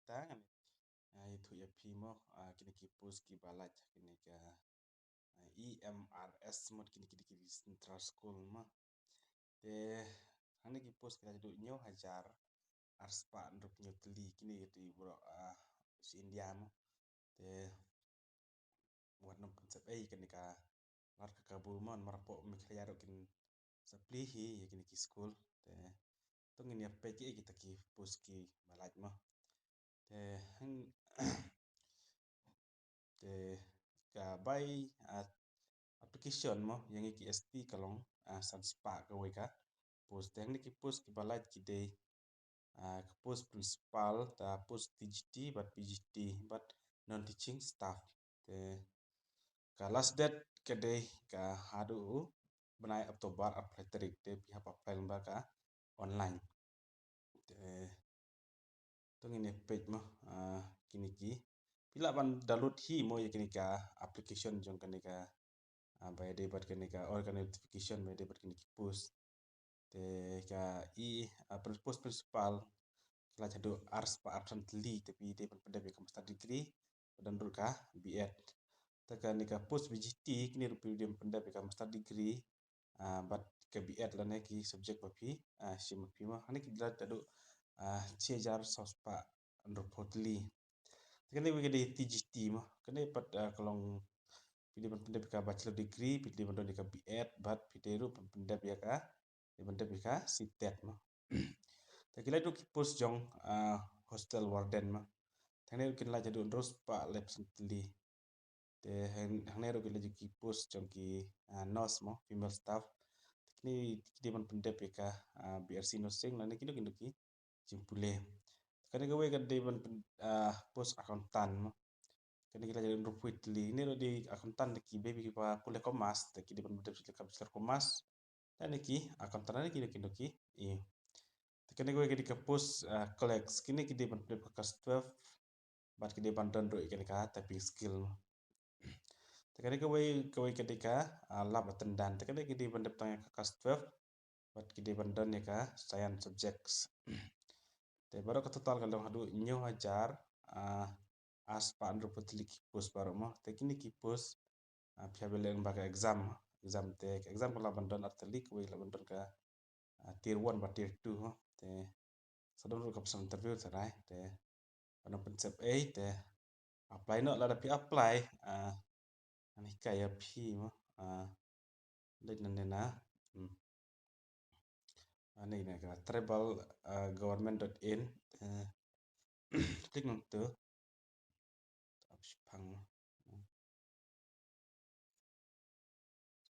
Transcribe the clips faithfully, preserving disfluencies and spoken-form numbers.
Ta ngan, ah, ïathuh ïa phi mo, ah, kine ki post kiba lait ha kine ka, ah, E M R S mo, kine ki dei ki Central School mo. Te hangne ki post ki lait haduh hynñiew hajar arspah hynriewphew hynñiew tylli, kine ki dei baroh, ah, sha India mo. Te wat nym pynsep ei kane ka lad ka kabu mo, namar hapoh Meghalaya ruh kin sa plie hi ïa kine ki skul. Te to ngin ïa peit kiei kita ki post kiba lait mo. Te hang te ka bai, ah, application mo ïa ngi ki S T ka long, ah, san spah kawei ka post. Te hangne ki post kiba lait ki dei, ah, ka post principal, ka post T G T bad P G T bad non teaching staff. Te ka last date ka dei ka haduh u bnai October arphew lai tarik, te phi hap apply lyngba ka online. Te to ngin ïa peit mo, ah, kine ki, phi lah ban download hi mo ïa kane ka application jong kane ka, ah, ba ïadei bad kane ka, or ka notification ba ïadei bad kine ki post. Te ka i, ah, prin-, post principal ki lait haduh arspah arphew san tylli, te phi dei ban pyndep ïa ka master degree, ba don ruh ka B Ed. Te kane ka post P G T kine ruh phi dei ban pyndep ïa ka master degree, ah, bad ka B Ed lane ki subject ba phi, ah, shim ma phi mo. Hangne ki lait haduh, ah, shi hajar saw spah hynriewphew tylli. Te kane kawei ka dei T G T mo. Kane pat, ah, ka long phi dei ban pyndep ïa ka bachelor degree, phi dei ban don ïa ka B Ed bad phi dei ruh ban pyndep ïa ka, dei ban pyndep ïa ka C TET mo. Te ki lait ruh ki post jong, ah, hostel warden mo. Te hangne ruh kin lait haduh hynriew spah laiphew san tylli. Te hang-, hangne ruh ki lait ki post jong ki, ah, nurse mo, female staff. Te kine ki dei ban pyndep ïa ka, ah, B R C nursing lane kino kino ki jingpule. Kane kawei ka dei ban pyn-, ah, post accountant mo. Kane ki lait haduh hynriewphew tylli. Kine ruh dei accountant da ki baby kiba pule commerce, te ki dei ban pyndep ïa ka bachelor commerce lane ki accountant lane kino kino ki. Te kane kawei ka dei ka post, ah, clerks, kine ki dei ban pyndep ka class twelve bad ki dei ban don ruh ïa kane ka typing skill. Te kane kawei, kawei ka dei ka, ah, lab attendant. Te kane ki dei ban dep tang ïa ka class twelve bad ki dei ban don ïa ka science subjects. Te baroh ka total ka long haduh hynñiew hajar, ah, arspah hynriewphew tylli ki post baroh mo. Te kine ki post, ah, phi hap ban leh lyngba ka exam, exam te ka exam ka lah ban don artylli, kawei lah ban don ka, ah, tier one bad tier two mo. Te sa don ruh ka personal interview te rai, te wat nym pynsep ei, te apply noh, lada phi apply, ah, ngan hikai ïa phi mo, ah, leit nangne na, hmm. Ah, ne na ka tribal, ah, government dot in, eh, klik nangtu. Ap shipang mo. Hmm.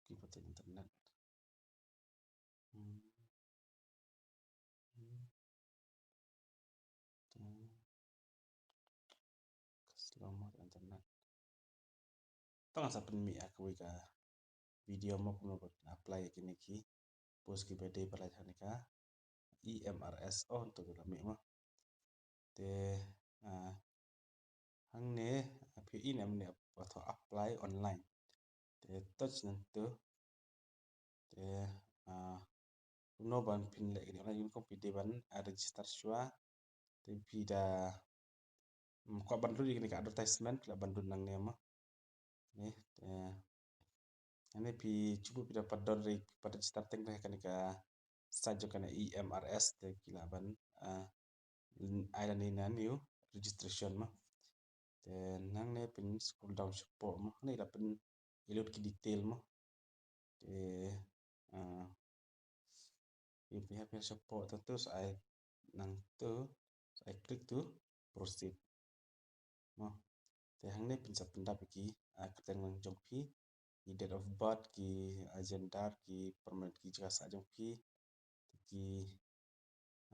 Ki pateng internet. Hmm. Hmm. Slow mo internet. Tang sa pynmih ïa kawei ka video mo kumno ban apply ïa kine ki post kiba dei ba lait ha kane ka E M R S. Oh, to la mih mo. Te, ah, hangne, ah, phi i ne em ne, to apply online. Te touch nangtu. Te, ah, kumno ban phin leh kane online, kumno phi dei ban, ah, register shuwa. Te phi da, mm, kwah ban lut ïa kane ka advertisement, phi lah ban lut nangne mo. Ne, te, hangne phi shu buh, phi da pat don re, pat register teng re ha kane ka site jong kane E M R S, te phi lah ban, ah, ai lane na new registration mo. Te nangne phin scroll down shapoh mo, hangne la phin i lut ki detail mo. Te, ah, phin, phin hap ïa shapoh, te to sa ai nangtu, sa ai click to proceed mo. Te hangne phin sa pyndap ïa ki, ah, kyrteng lang jong phi, ki date of birth, ki, ah, gender, ki permanent, ki jaka sah jong phi, ki,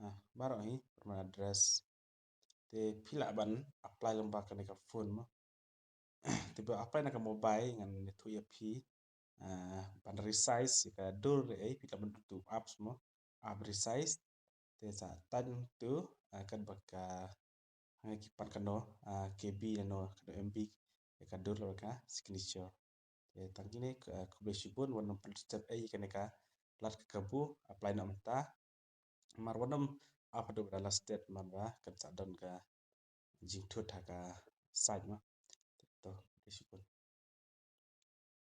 ah, baroh hi, permanent address. Te phi lah ban apply lyngba kane ka phone mo. Te ba apply na ka mobile ngan ïathuh ïa phi, ah, ban resize ïa ka dur, eh, phi lah ban don tu apps mo, app resize. Te sa tang tu, ah, katba ka, ah, ki pan kano, ah, K B lano kano M B ïa ka dur lane ka signature. Te tang kine, ah, khublei shibun, wat nym pynsep ei ïa kane ka lad ka kabu, apply noh mynta. Namar wat nym ap haduh ba da last state man ba kan sa don ka jingthut ha ka site ma. To, dei shibun.